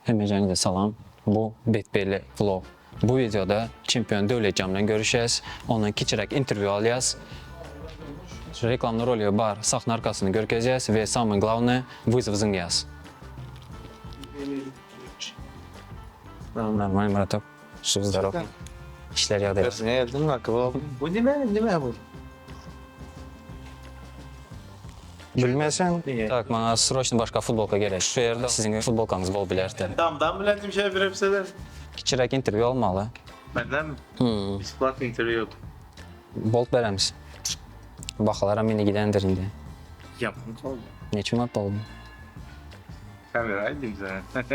Hemmejeňize salam. Bu Betbelli vlog. Bu wideoda çempion Döwletjan bilen görüşýäs. Ondan kiçiräk interwýu alýas. Reklamny roligi bar, sahna arkasyny görkezýäs we samyý glawnyý wyzow zyňýas. Normalny bratok. Žiw zdorov. Işler ýagdaýlar. Özüňe geldiňmi aka? Bu nime nime bu? Bilmeseň. Tak maňa sroçno başga futbolka gerek. Şu ýerde siziň futbolkaňyz bolup bilerdi. Damdan bilen nimşe birepseler. Kiçiräk interwýu almaly. Mendenmi? Besplatny interwýu. Bolt beremiz. Bahalaram indi gidendir indi. Ýapyk boldy. Neçe manat boldy? Kamera aýdym sana.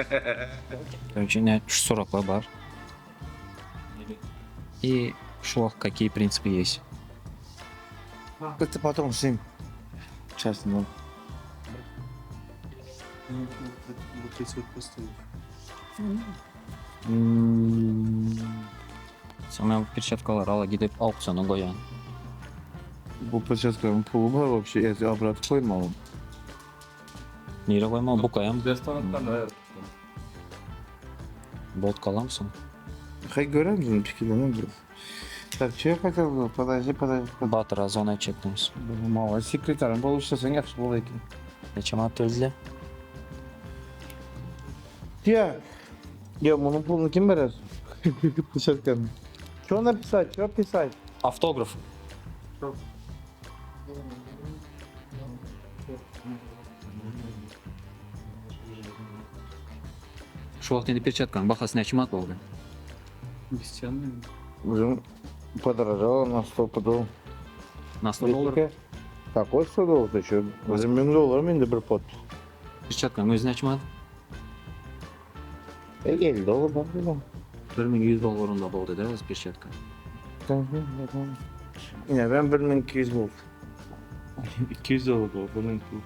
Короче, ine şu suratlar bar. И şu wagt какие принципы есть? Это потом сын. Сейчас ну. Soň men bu perçatkalary ala gidip auksiona goýan. Bu perçatkalaryň puly bar вообще, eti obrat koýmaly. Nirä goýmaly? Bukaýam. Bot galamsoň. Haý göremzin pikirlenem bir. Так, что я хотел бы? Подожди, подожди. Batyra zona etjekdiňiz. Mawa sekretarym boluşsaň ýagşy bolar eken. Neçe manat töldüler? Так. Ýa munuň puluny kim berer? Perçatkany. Что написать? Что писать? Awtograf. Şu wagt indi perçatkanyň bahasy näçe manat boldy? Uzun podorojalo na 100 pudov. Na 100 dollar. Какой 100 dollar ты что? Uzun 1000 dollar indi bir pot. Perçatkanyň özi näçe manat? E 50 dollar bar dedim. 1100 dollarynda boldy da öz perçatka. Ine ben 1200 boldy. 200 dollar boldy 1200.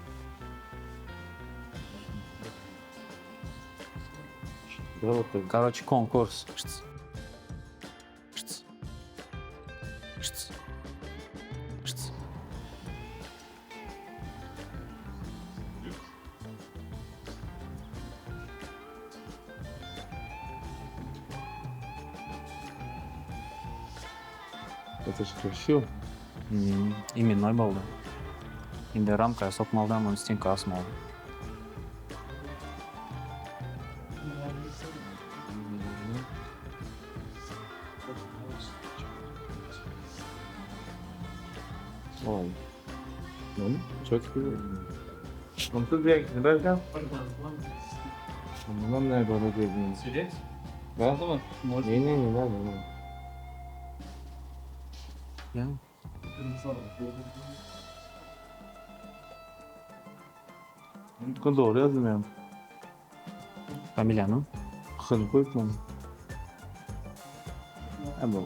Karoçi konkurs. Это же красиво. Imennoý boldy. Indi ramka sokmaly muny stenka asmaly. Vay. Lan çok güzel. Nasıl bir eksin Berkan? Bundan ne bana dedin? Сидеть? Ben Ne ne ne ne ne? Ýa. Doğru yazdım yani. Familiýanyň? Hını koyup mu? Ama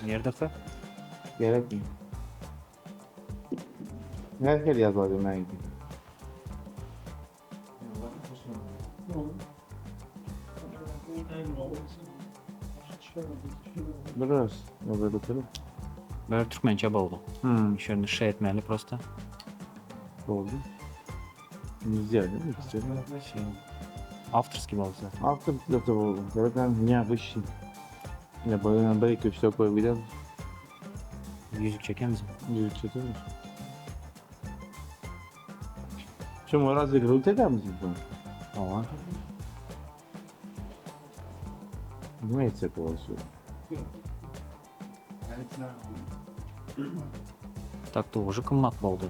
Nirde F? gerek mi? Her yazmadım ben gideyim. Biraz. Ne böyle tabii. Bäri türkmençe boldy. Hmm. Şerini şe etmeli prosta. Oldu. Нельзя, değil mi? İkisi. Şey, Awtorskiý boldy zaten. Altı pilotı oldu. Zaten необычный. Ya böyle belki üç koyabilir. Ýüzük çekemizmi? Yürütecek mi? Şimdi razı gürültü eder misin bunu? Hawa. Ne etsek olsun? Tak dogry gymmat boldy.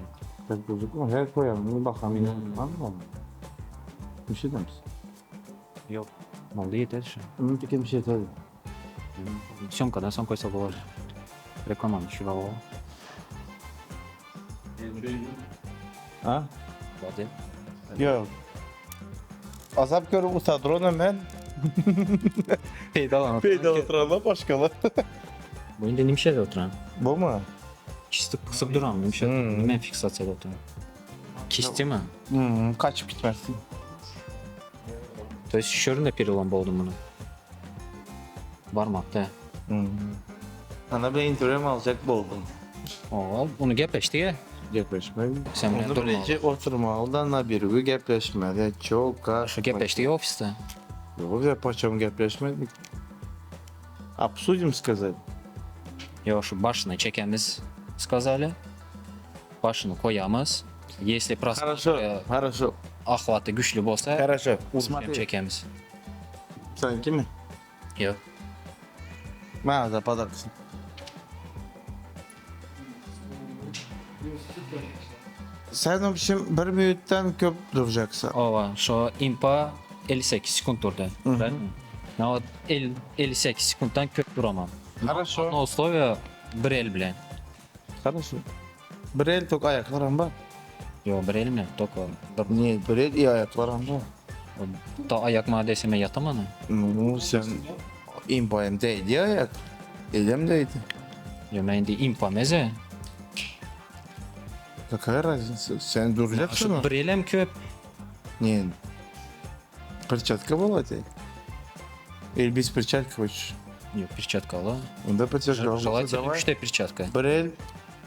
Tak bozuk mu? Her koyalım. Bunu bakalım yine. Var mı? Bir şey der misin? Ýok. Boldy ýeter şu. Bunu bir şey tabii. Sýomkadan soň goýsa bolar. Reklamany düşürip alaly. Ha? Boldy. Yok. Azap görüp usadrona ben. Peýdalan. Peydalı başkalar. Bu indi nimşede oturan? Bu mu? Kisti gysyp duran nimşede. Hmm. Men fiksasiýada oturan. Kistimi? Hmm, kaçıp gitmezsin. To есть şöründe perelom boldy munuň. Barmakda. Hmm. Sana bir interview alacak buldum. Ol, ony gepleşdik-ä. Gepleşmek. Sen bilen Onu durmaly. birinji oturmaly-da na birigi gepleşmeli. Ço, kaş. Şu gepleşdik ofisde. Ýok, ya poçem gepleşmedik. Обсудим сказать. Ýok, şu başyny çekemiz skazali. Başyny koýamyz. Если Хорошо, prosmotr хорошо. ahwaty güýçli bolsa, Хорошо. hem Смотри. çekemiz. Sen kimi? Ýok. Bana da padarsın. Sen общем bir minütten köp duracaksın. Owa, şo impa 58 sekunt durdy. Правильно? Na вот 58 sekuntdan köp duramam. Хорошо. No условие bir el bilen. Хорошо. Bir el tok ayaklarım var. Ýok, bir el bilen toko. Bir Niye bir el iyi ayaklarım var. da ayak maddesime ýatamany. Ну sen impayım değdi ayak. Elim değdi. Ýok, men indi impa meze. Какая разница? Sen duracaksın Şu mı? bir elem köp. Niye? Перчатка была тебе? Или без перчатки хочешь? Ýok, perçatkaly. Onda perçatka olmasa Желательно давай. üçte perçatka. Bir el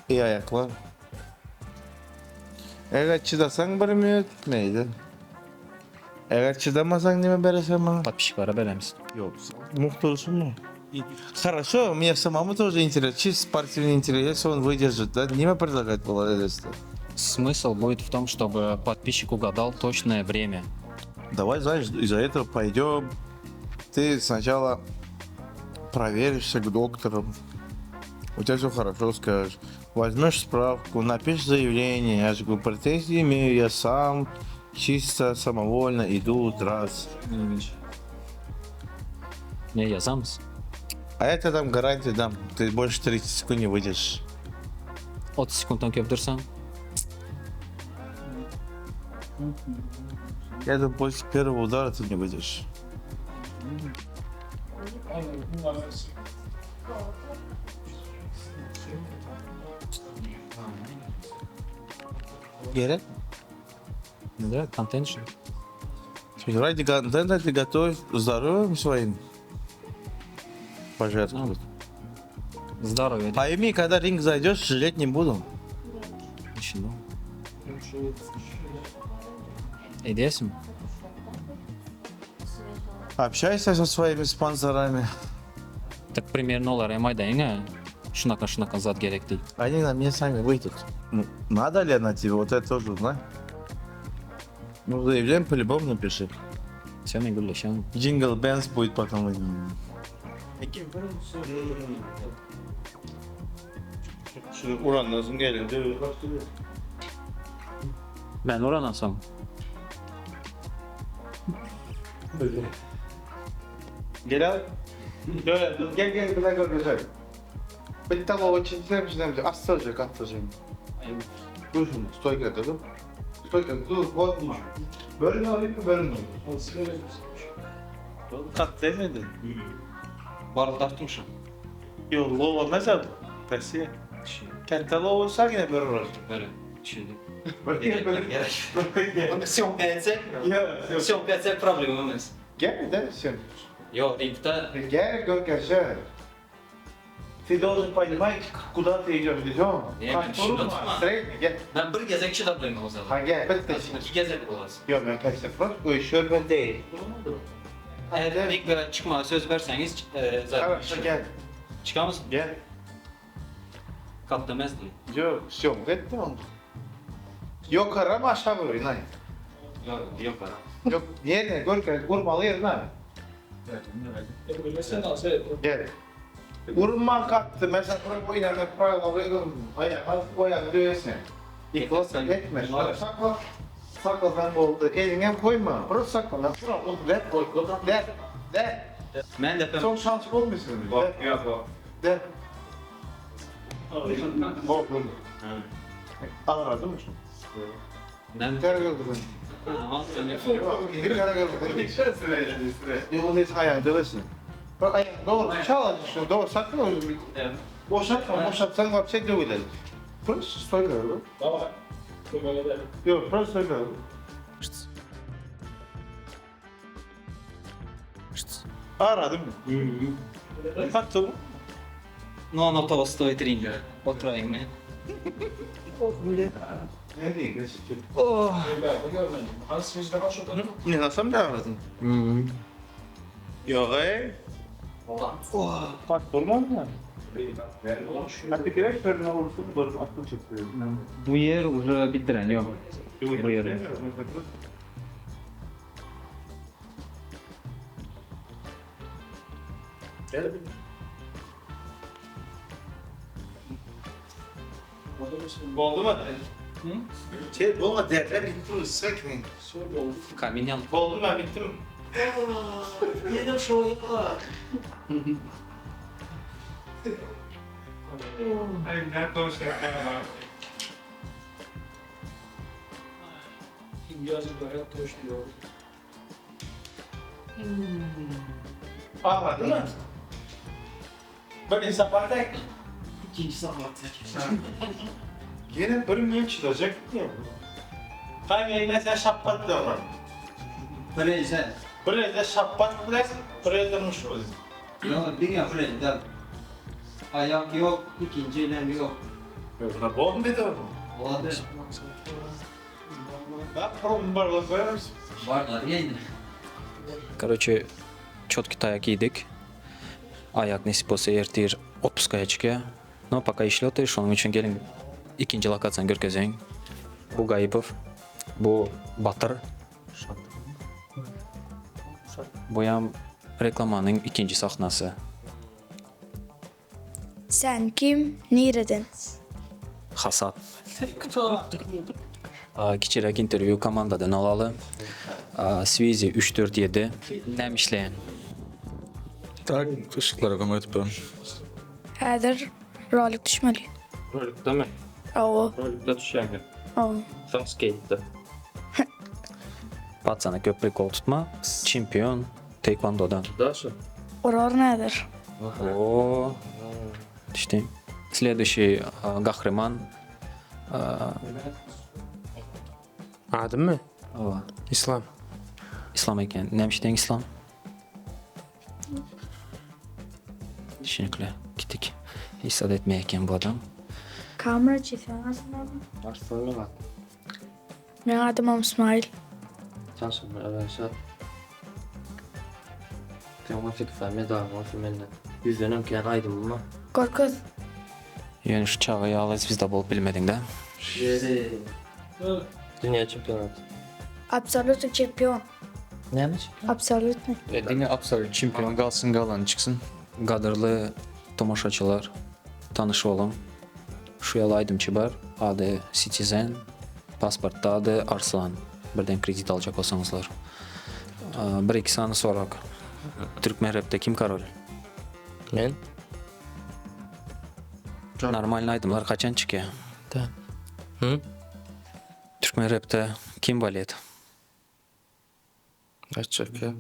iyi ayaklar. Eğer çıdasan bir minut neydi? Eğer çıdamasan neme beresen bana? Подписчиklere beremiz. Yok. Muhtarısın mı? Хорошо, мне самому тоже интересно. Чисто спортивный интерес, он выдержит, да? Нема предлагать было это? Смысл будет в том, чтобы подписчик угадал точное время. Давай, знаешь, из-за этого пойдем. Ты сначала проверишься к доктору. У тебя все хорошо скажешь. Возьмешь справку, напишешь заявление. Я же говорю, претензии имею, я сам чисто самовольно иду драться. Ne ýazamyz? А я тебе дам гарантию дам. Ты больше 30 секунд не выйдешь. 30 sekuntdan köp dursaň? Я думаю, после первого удара ты не выйдешь. Gerek. Да, контент же. Ради контента ты готов здоровьем своим пожертвовать. Здоровье. Пойми, когда ринг зайдешь, жалеть не буду. Düşündüm. Edýärsiň? Общайся со своими спонсорами. Так примерно olar hem aýdaýyň-a. Şunaka şunaka zat gerek diýip. Они на мне сами выйдут. Ну, надо ли она тебе, вот это тоже узнай. Ну, заявление по-любому напиши. Всё, men gürleşen. Jingle Benz будет потом. Uran lazım geliyor. Men uranam soň. Gel al. Gel gel bir dakika güzel. Bir tane o çizgiler çizgiler. Az olacak az olacak. Dur şimdi stoyka dedim. Stoyka dur korkma. Böyle mi alayım mı böyle mi alayım? Kat demedin. Baryp dartmyşam. Yo lova mesela Pesi. Kente lova olsa yine böyle olur. Böyle. Düşündüm. Böyle böyle. Syomka etsek, syomka etsek problemimiz. Gel de sen. Ýok, ringde Gel gör Ты должен понимать, куда ты идешь, идем. Не, ben düşündüm. Средний, gel. Men bir gezek çydap o zaman. Ha gel. Bitti. İki gezek bolar. Yok ben kaç defa uyuşuyor ben değil. Eğer ring bilen çykmaga söz berseňiz, e, zaten Хорошо gel. çykamyz. Gel. Kat demez diye. Yok, syomka etti onu. Yok arama aşağı vuruyor. Nay. Yok, yok ara. Yok yerine gör vurmalı yerine. Gel. Vurma kalktı. Mesela bırak o ileride правила Ayağa o ayağını döversin. Yıkılırsan etme. Sakla. Sakla sen oldu. Eline koyma. Burası sakla. Lan Bırak onu ver. Ver. Ver. Men de Çok şanslı olmuyorsun. Ver. Yok. Ver. Bak Ağır değil mi şu? Men Kara gördüm. Bir kara gördüm. Yolun hiç ayağını döversin. Bak ayağını doğru çal azıcık şunu doğru sakın onu. Boşaltma boşaltsan vapşe dövülir. Просто стойка. Давай. Yok просто стойка. Aradım. Kattı mı? No, no to stoýt ringe. Oturayım men. Ne nasam dağıldın? Yok ey. Bak durmaz mı? Hatta gerek perine olursun, barın aklını çekiyor. Bu yer uje bildiren ýok. Bu ýeri. Oldu mu? Şey, bolma dertler bitti mi? Sıkmayın. Kamin Oldu ben bittim. Aha değil mi? Ben insan bardak. Yine bir milyon çıkacak mı? Kaymaya mesela şappat diyorlar. Birinci. Bir elde şappat bilen, bir elde muş olur. Yok bir birinci. Ayak yok, ikinci elem yok. Bomba dedi o. Oldu. Ben prom bardak koyarım. Var var yine. Karoçe çotki taýak iýdik. Aýak nesip bolsa ertir otpuskaya çykýar. No poka işlep otyr, şonuň üçin geliň ikinji lokasiýany görkezeýin. Bu Gaýypow, bu Batyr. Buýam reklamanyň ikinji sahnasy. Sen kim, nireden? Hasat. Kiçiräk interwýu komandadan alaly. Swizi üç dört ýedi. Näme işleýän? Tak, yşyklara kömek edip dur. Häzir rolik düşmeli. Rolikdemi? Hawa. Rolikde düşýäňmi? Hawa. Soň skeýtde. Patsana köp prikol tutma. Çempion taekwondodan. Daşy. Urar näder? O. Düşdi. Следующий gahryman. Adymmy? Hawa. Islam. Islam eken. Näme işleýäň Islam? Düşünikli. Gitdik. Hiç zat etmeýär eken bu adam. Kamera çekýän aslynda. Arslanly bak. Meň adymam Ismail. Tanşyma öwrenşer. Sen 18 sany medalyň bolsa mende. Ýüzdenem kän aýdymym bar. Gorkuz. Ýöne şu çaga ýaly zwizda bolup bilmediň-dä. Ýeri. Dünýä çempionaty. Absolutny çempion. Näme çempion? Absolutny. Diňe absolut çempion galsyn galany çyksyn. Gadyrly tomaşaçylar, tanyş boluň. Şu ýaly aýdymçy bar, ady Citizen, pasportda ady Arslan. Birden kredit aljak bolsaňyzlar. Bir-iki sany sorag. Türkmen repde kim korol? Men. Normalny aýdymlar haçan çykýar? Da. Hı? Türkmen repde kim balet? Aýtjak ýa.